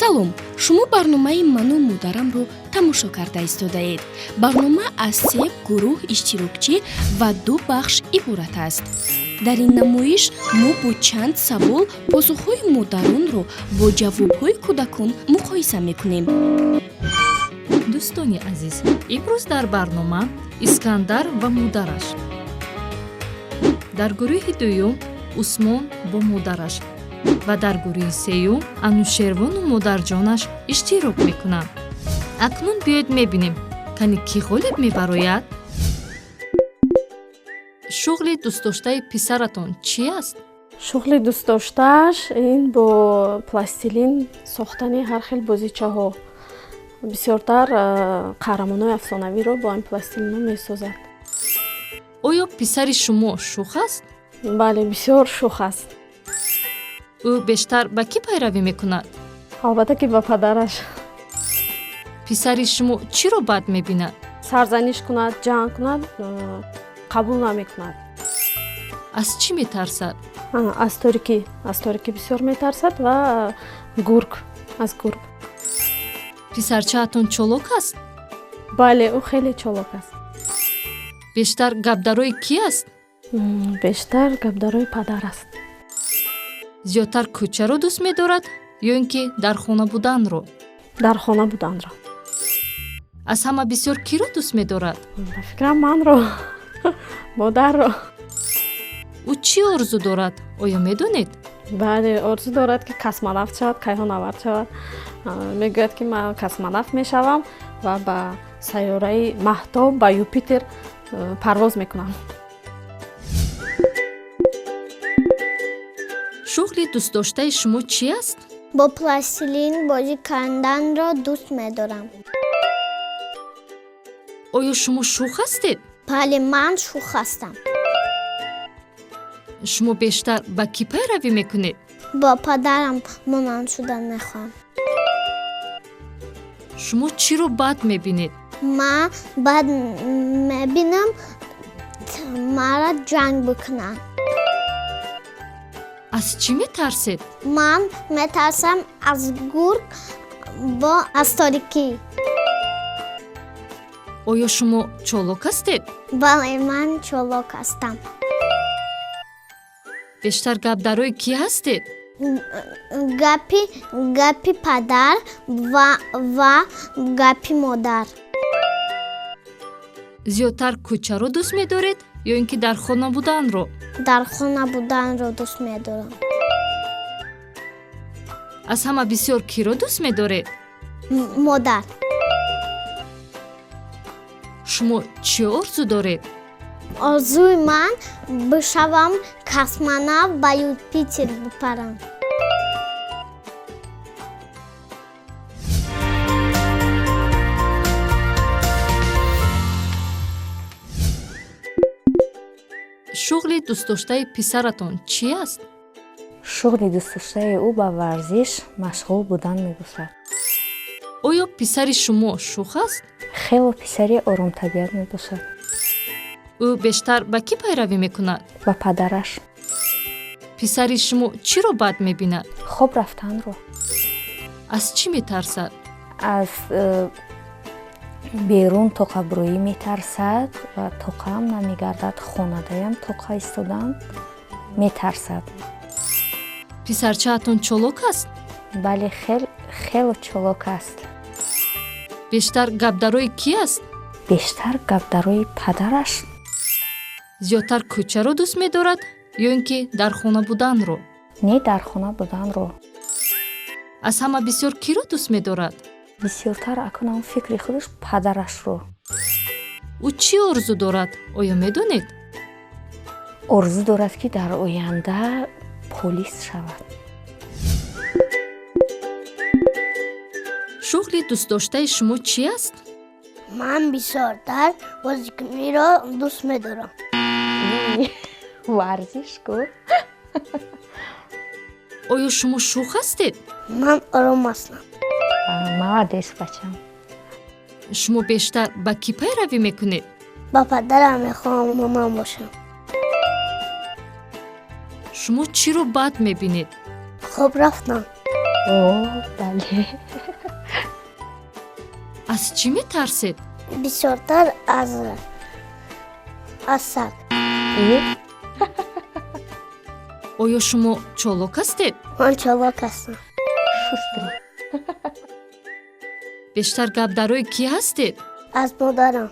Салом, шумо барномаи «Ману модарамро» тамошо карда истодаед. Барнома аз се гурӯҳ иштирокчӣ ва ду бахш иборат аст. Дар ин намоиш мо бо чанд савол посухҳои модаронро бо ҷавобҳои кӯдакон муқоиса мекунем. Дӯстони азиз, имрӯз дар барнома Искандар ва модараш, дар гурӯҳи дуюм Усмон бо модараш ва дар гурӯҳи сеюм Анушервону модарҷонаш иштирок мекунанд. Акнун биёед мебинем, кани кӣ ғолиб мебарояд. Шуғли дӯстдоштаи писаратон чӣ аст? Шуғли дӯстдоштааш ин бо пластилин сохтани ҳар хел бозичаҳо. Бисёртар қаҳрамонҳои афсонавиро бо ин пластилинҳо месозад. Оё писари шумо шӯх аст? Бале, бисёр шӯх аст. Ӯ бештар ба кӣ пайравӣ мекунад? Албатта ки ба падараш. Писари шумо чиро бад мебинад? Сарзаниш кунад, ҷанг кунад, қабул намекунад. Аз чӣ метарсад? Аз торикӣ, аз торикӣ бисёр метарсад ва гург, аз гург. Писарчаатон чолок аст? Бале, ӯ хеле чолок аст. Бештар гапдарои кӣ аст? Бештар гапдарои падар аст. Зиёдтар кӯчаро дӯст медорад ё ин ки дар хона буданро? Дар хона буданро. Аз ҳама бисёр киро дӯст медорад? Ба фикрам, манро, модарро. Ӯ чӣ орзу дорад, оё медонед? Бале, орзу дорад, ки космонавт шавад, кайҳонавард шавад. Мегӯяд, ки ман космонавт мешавам ва ба сайёраи Маҳтоб, ба Юпитер парвоз мекунам. Шуғли дӯстдоштаи шумо чӣ аст? Бо пластилин бозӣ карданро дӯст медорам. Оё шумо шӯх ҳастед? Бале, ман шӯх ҳастам. Шумо бештар ба кӣ пайравӣ мекунед? Бо падарам монанд шудан мехоҳам. Шумо чиро бад мебинед? Ман бад мебинам, маро ҷанг бикунанд. Аз чӣ метарсед? Ман метарсам аз гург бо аз торикӣ. Оё шумо чолок ҳастед? Бале, ман чолок ҳастам. Бештар гапдарои кӣ ҳастед? Гапи падар ва гапи модар. Зиёдтар кӯчаро дӯст медоред ё ин ки дар хона буданро? Дар хона буданро дӯст медорам. Аз ҳама бисёр киро дӯст медоред? Модар. Шумо чӣ орзу доред? Орзуи ман бишавам космонавт, ба Юпитер бипарам. Шуғли дӯстдоштаи писаратон чӣ аст? Шуғли дӯстдоштаи ӯ ба варзиш машғул будан мебошад. Оё писари шумо шӯх аст? Хело писари оромтабиат мебошад. Ӯ бештар ба кӣ пайравӣ мекунад? Ба падараш. Писари шумо чиро бад мебинад? Хоб рафтанро. Аз чӣ метарсад? Аз берун тоқабрӯӣ метарсад ва тоқаам намегардад, хонадаям тоқа истодан метарсад. Писарчаатон чолок аст? Бале, хело чолок аст. Бештар гапдарои кӣ аст? Бештар гапдарои падараш. Зиёдтар кӯчаро дӯст медорад ё ин ки дар хона буданро? Не, дар хона буданро. Аз ҳама бисёр киро дӯст медорад? Бисёртар акнун фикри худаш падарашро. Ӯ чӣ орзу дорад, оё медонед? Орзу дорад, ки дар оянда полис шавад. Шуғли дӯстдоштаи шумо чӣ аст? Ман бисёртар бозикуниро дӯст медорам. Варзиш ку. Оё шумо шӯх ҳастед? Ман ором ҳастам. Молодец, бачам. Шумо бештар ба кӣ пайравӣ мекунед? Ба падарам мехоҳам монанд бошам. Шумо чиро бад мебинед? Хоб рафтам. О, бале. Аз чӣ метарсед? Бисёртар аз саг. Э? Оё шумо чолок ҳастед? Ман чолок ҳастам. Шустрый. Бештар гапдарои кӣ ҳастед? Аз модарам.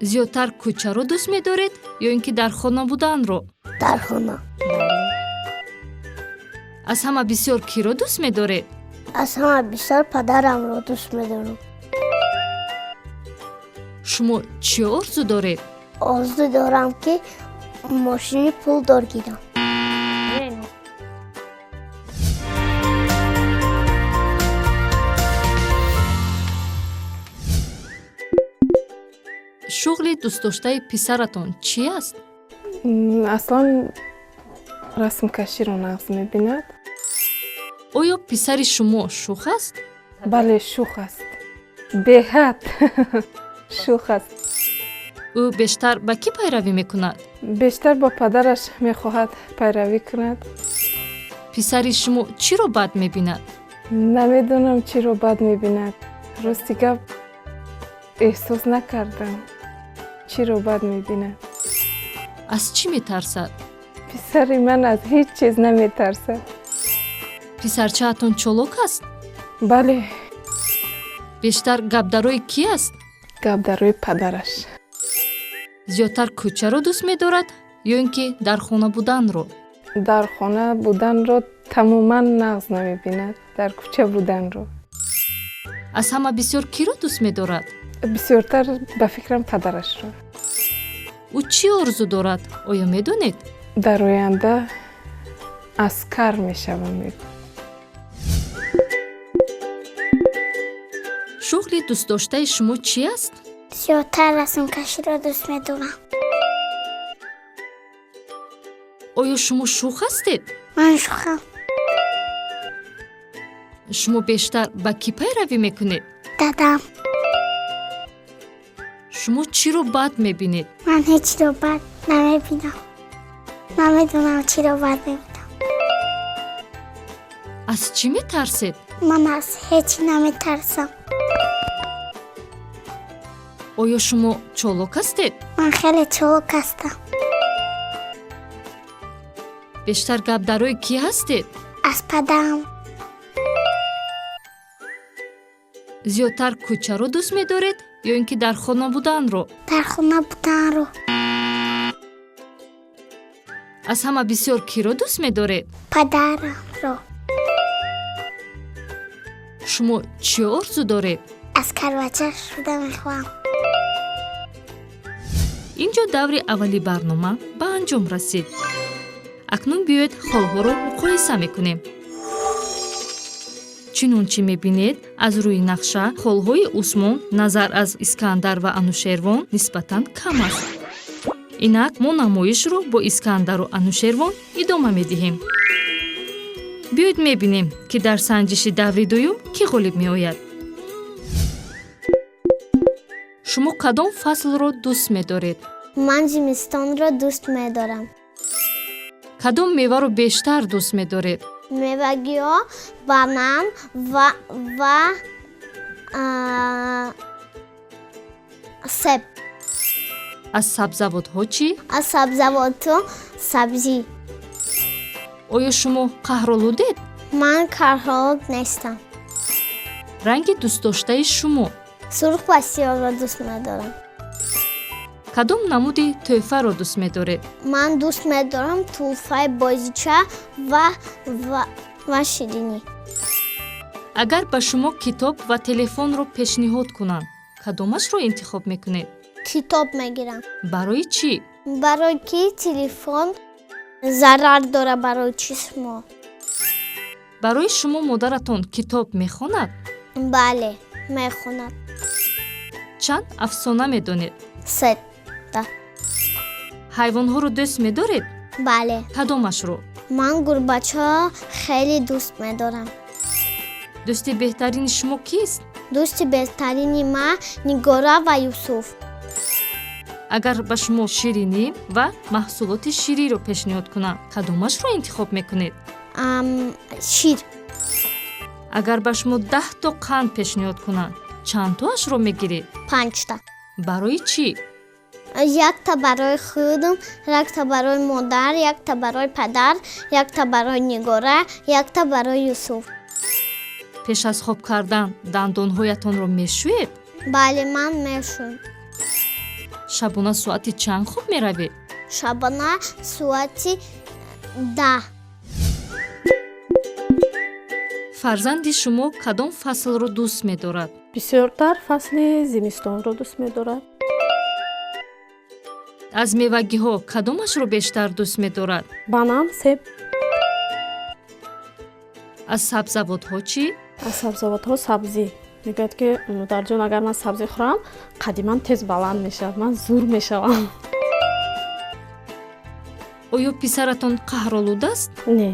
Зиёдтар кӯчаро дӯст медоред ё ин ки дар хона буданро? Дар хона. Бале. Аз ҳама бисёр киро дӯст медоред? Аз ҳама бисёр падарамро дӯст медорам. Шумо чӣ орзу доред? Орзу дорам, ки мошини пулдор гирам. Шуғли дӯстдоштаи писаратон чӣ аст? Аслан расмкаширо нағз мебинад. Оё писари шумо шӯх аст? Бале, шӯх аст, беҳад шӯх аст. Ӯ бештар ба кӣ пайравӣ мекунад? Бештар ба падараш мехоҳад пайравӣ кунад. Писари шумо чиро бад мебинад? Намедонам, чиро бад мебинад. Рости гап, эҳсос накардам, чиро бад мебинад. Аз чӣ метарсад? Писари ман аз ҳеҷ чиз наметарсад. Писарчаатон чолок аст? Бале. Бештар гапдарои кӣ аст? Гапдарои падараш. Зиёдтар кӯчаро дӯст медорад ё ин ки дар хона буданро? Дар хона буданро тамоман нағз намебинад, дар кӯча буданро. Аз ҳама бисёр киро дӯст медорад? Бисёртар, ба фикрам, падарашро. Ӯ чӣ орзу дорад, оё медонед? Дар оянда аскар мешавам, мегӯяд. Шуғли дӯстдоштаи шумо чӣ аст? Зиёдтар расмкаширо дӯст медорам. Оё шумо шӯх ҳастед? Ман шӯхам. Шумо бештар ба кӣ пайравӣ мекунед? Дадам. Шумо чиро бад мебинед? Ман ҳечиро бад намебинам. Намедонам, чиро бад мебинам. Аз чӣ метарсед? Ман аз ҳеҷ наметарсам. Оё шумо чолок ҳастед? Ман хеле чолок ҳастам. Бештар гапдарои кӣ ҳастед? Аз падарам. Зиёдтар кӯчаро дӯст медоред ё ин ки дар хона буданро? Дар хона буданро. Аз ҳама бисёр киро дӯст медоред? Падарамро. Шумо чӣ орзу доред? Аскарбача шуда мехоҳам. Ин ҷо даври аввали барнома ба анҷом расид. Акнун биёед, холҳоро муқоиса мекунем. Чунон чӣ мебинед, аз рӯи нақша холҳои Усмон назар аз Искандар ва Анушервон нисбатан кам аст. Инак мо намоишро бо Искандару Анушервон идома медиҳем. Биёед, мебинем, ки дар санҷиши даври дуюм кӣ ғолиб меояд. Шумо кадом фаслро дӯст медоред? Ман зимистонро дӯст медорам. Кадом меваро бештар дӯст медоред? Мевагиҳо: банан ва себ. Аз сабзавотҳо чӣ? Аз сабзавотҳо сабзӣ. Оё шумо қаҳролудед? Ман қаҳролуд нестам. Ранги дӯстдоштаи шумо? Сурх ва сиёҳро дӯст медорам. Кадом намуди тӯҳфаро дӯст медоред? Ман дӯст медорам тӯҳфаи бозича ва ширинӣ. Агар ба шумо китоб ва телефонро пешниҳод кунанд, кадомашро интихоб мекунед? Китоб мегирам. Барои чӣ? Барои ки телефон зарар дорад барои чишмо. Барои шумо модаратон китоб мехонад? Бале, мехонад. Чанд афсона медонед? Сета. Ҳайвонҳоро дӯст медоред? Бале. Кадомашро? Ман гурбачаро хеле дӯст медорам. Дӯсти беҳтарини шумо кист? Дӯсти беҳтарини ман Нигора ва Юсуф. Агар ба шумо ширинӣ ва маҳсулоти шириро пешниҳод кунанд, кадомашро интихоб мекунед? Шир. Агар ба шумо 10то қанд пешниҳод кунанд, чандтоашро мегиред? Панҷта. Барои чӣ? Якта барои худам, якта барои модар, якта барои падар, якта барои Нигора, якта барои Юсуф. Пеш аз хоб кардан дандонҳоятонро мешӯед? Бале, ман мешӯям. Шабона соати чанд хоб меравед? Шабона соати 10. Фарзанди шумо кадом фаслро дӯст медорад? Бисёртар фасли зимистонро дӯст медорад. Аз мевагиҳо кадомашро бештар дӯст медорад? Банан, себ. Аз сабзавотҳо чӣ? Аз сабзавотҳо сабзӣ. Мегӯяд, ки модарҷон, агар ман сабзӣ хӯрам, қади ман тез баланд мешавад, ман зур мешавам. Оё писаратон қаҳролуд аст? Не.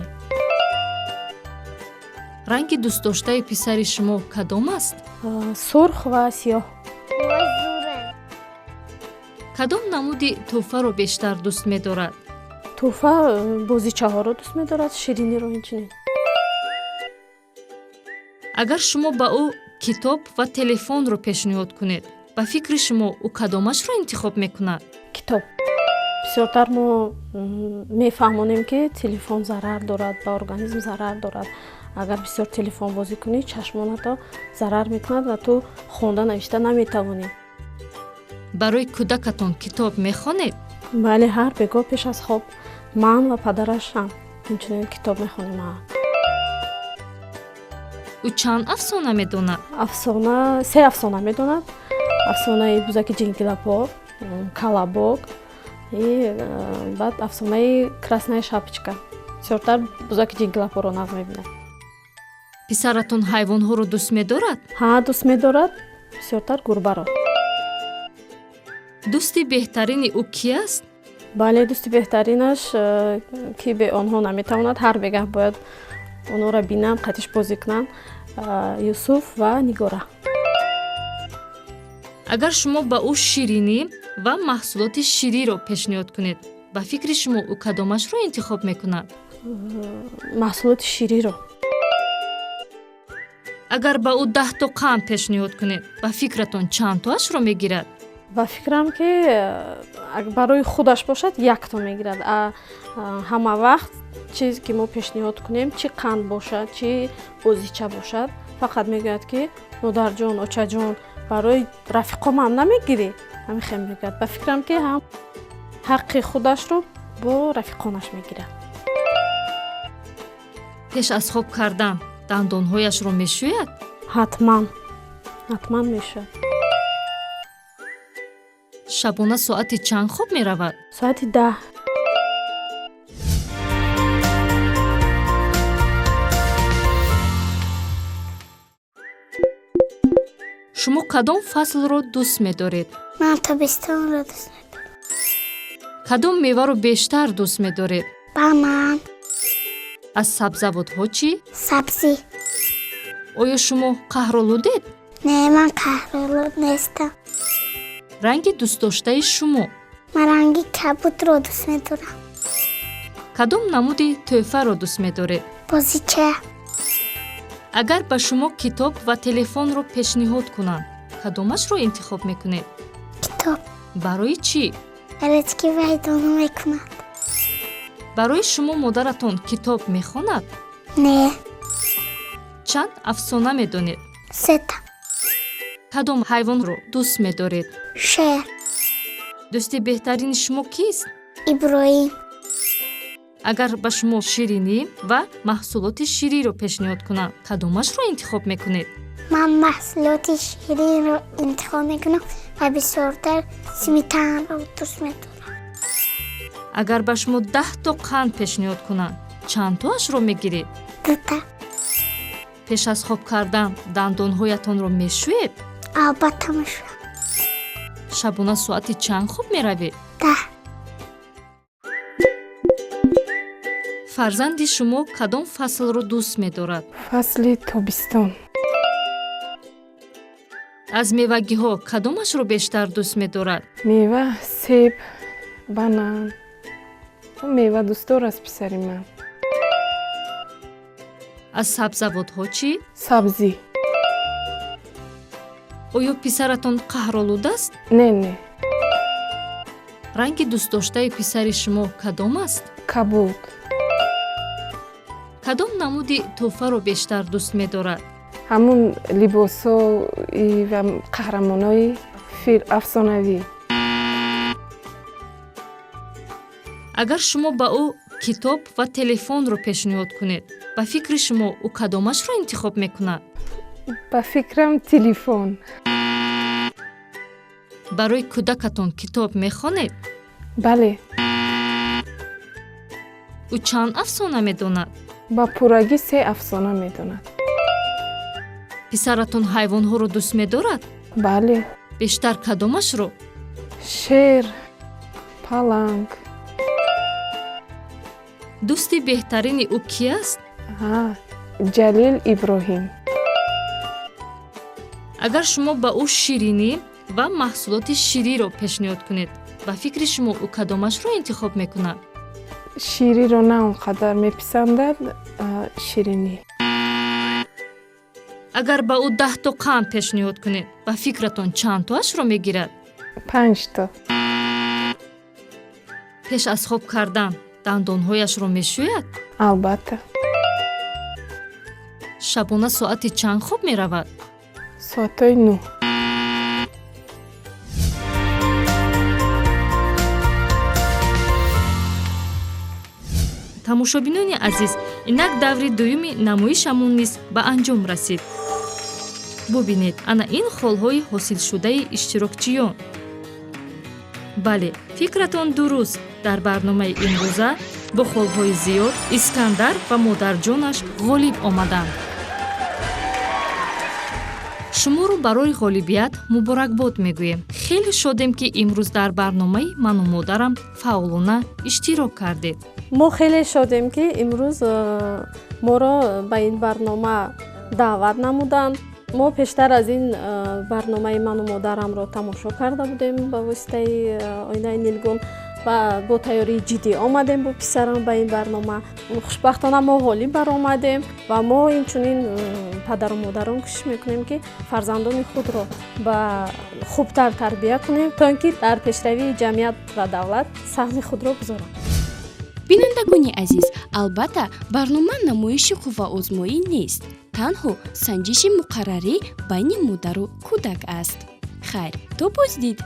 Ранги дӯстдоштаи писари шумо кадом аст? Сурх ва сиёҳ. Кадом намуди тӯҳфаро бештар дӯст медорад? Тӯҳфа, бозичаҳоро дӯст медорад, шириниро инчунин. Агар шумо ба ӯ китоб ва телефонро пешниҳод кунед, ба фикри шумо ӯ кадомашро интихоб мекунад? Китоб. Бисёртар мо мефаҳмонем, ки телефон зарар дорад, ба организм зарар дорад. Агар бисёр телефон бозӣ кунӣ, чашмонато зарар мекунад ва ту хонда навишта наметавонӣ. Барои кӯдакатон китоб мехонед? Бале, ҳар бегоҳ пеш аз хоб ман ва падараш ҳам инчунин китоб мехонем. Ӯ чанд афсона медонад? Афсона, се афсона медонад: афсонаи бузаки ҷингилапо, колобок и баъд афсонаи Красная шапочка. Бисёртар бузаки ҷингилапоро нағз мебинад. Писаратон ҳайвонҳоро дӯст медорад? Ҳа, дӯст медорад, бисёртар гурбаро. Дӯсти беҳтарини ӯ кӣ аст? Бале, дӯсти беҳтаринаш, ки бе онҳо наметавонад, ҳар бегаҳ бояд онҳоро бинам, қатиш бозӣ кунам, Юсуф ва Нигора. Агар шумо ба ӯ ширинӣ ва маҳсулоти шириро пешниҳод кунед, ба фикри шумо ӯ кадомашро интихоб мекунад? Маҳсулоти шириро. Агар ба ӯ 10то қанд пешниҳод кунед, ба фикратон чандтоашро мегирад? Ба фикрам, ки барои худаш бошад, якто мегирад. Ҳама вақт чизе ки мо пешниҳод кунем, чӣ қанд бошад, чӣ бозича бошад, фақат мегӯяд, ки модарҷон, очаҷон, барои рафиқомам намегирӣ? Ҳамин хел мегӯяд. Ба фикрам, ки ҳам ҳаққи худашро бо рафиқонаш мегирад. Пеш аз хоб кардан дандонҳояшро мешӯяд? Ҳатман, ҳатман мешӯяд. Шабона соати чанд хоб меравад? Соати 10. Шумо кадом фаслро дӯст медоред? Ман тобистонро дӯст медорам. Кадом меваро бештар дӯст медоред? Банан. Аз сабзавотҳо чӣ? Сабзӣ. Оё шумо қаҳролудед? Не, ман қаҳролуд нестам. Ранги дӯстдоштаи шумо? Ман ранги кабудро дӯст медорам. Кадом намуди тӯҳфаро дӯст медоред? Бозича. Агар ба шумо китоб ва телефонро пешниҳод кунанд, кадомашро интихоб мекунед? Китоб. Барои чӣ? Барои ки вай доно мекунад. Барои шумо модаратон китоб мехонад? Не. Чанд афсона медонед? Сета. Кадом ҳайвонро дӯст медоред? Шер. Дӯсти беҳтарини шумо кист? Иброҳим. Агар ба шумо ширинӣ ва маҳсулоти шириро пешниҳод кунанд, кадомашро интихоб мекунед? Ман маҳсулоти ширинро интихоб мекунам ва бисёртар сметанаро дӯст медорам. Агар ба шумо 10то қанд пешниҳод кунанд, чандтоашро мегиред? Дута. Пеш аз хоб кардан дандонҳоятонро мешӯед? Албатта, мешӯям. Шабона соати чанд хоб меравед? 10. Фарзанди шумо кадом фаслро дӯст медорад? Фасли тобистон. Аз мевагиҳо кадомашро бештар дӯст медорад? Мева, себ, банан. Ӯ мева дӯстдор аст, писари ман. Аз сабзавотҳо чӣ? Сабзӣ. Оё писаратон қаҳролуд аст? Не, не. Ранги дӯстдоштаи писари шумо кадом аст? Кабуд. Кадом намуди тӯҳфаро бештар дӯст медорад? Ҳамун либосҳои ва қаҳрамонои афсонавӣ. Агар шумо ба ӯ китоб ва телефонро пешниҳод кунед, ба фикри шумо ӯ кадомашро интихоб мекунад? Ба фикрам, телефон. Барои кӯдакатон китоб мехонед? Бале. Ӯ чанд афсона медонад? Ба пуррагӣ се афсона медонад. Писаратон ҳайвонҳоро дӯст медорад? Бале. Бештар кадомашро? Шер, паланг. Дӯсти беҳтарини ӯ кӣ аст? Ҷалил Иброҳим. Агар шумо ба ӯ ширинӣ ва маҳсулоти шириро пешниҳод кунед, ба фикри шумо ӯ кадомашро интихоб мекунад? Шириро на он қадар меписандад, ширинӣ. Агар ба ӯ 10то қанд пешниҳод кунед, ба фикратон чандтоашро мегирад? Панҷто. Пеш аз хоб кардан дандонҳояшро мешӯяд? Албатта. Шабона соати чанд хоб меравад? Соатҳои 9. Тамошобинони азиз, инак даври дуюми намоишамон низ ба анҷом расид. Бубинед ана ин холҳои ҳосилшудаи иштирокчиён. Бале, фикратон дуруст. Дар барномаи имрӯза бо холҳои зиёд Искандар ва модарҷонаш ғолиб омаданд. Шуморо барои ғолибият муборакбод мегӯем. Хеле шодем, ки имрӯз дар барномаи «Ману модарам» фаъолона иштирок кардед. Мо хеле шодем, ки имрӯз моро ба ин барнома даъват намуданд. Мо пештар аз ин барномаи «Ману модарамро» тамошо карда будем ба воситаи оинаи нилгун ва бо тайёрии ҷиддӣ омадем бо писарам ба ин барнома. Хушбахтона, мо ғолиб баромадем ва мо инчунин падару модарон кӯшиш мекунем, ки фарзандони худро ба хубтар тарбия кунем, то ин ки дар пешравии ҷамъият ва давлат саҳми худро гузоранд. Бинандагони азиз, албатта, барнома намоиши қувваозмоӣ нест, танҳо санҷиши муқаррарӣ байни модару кӯдак аст. Хайр, то боздид.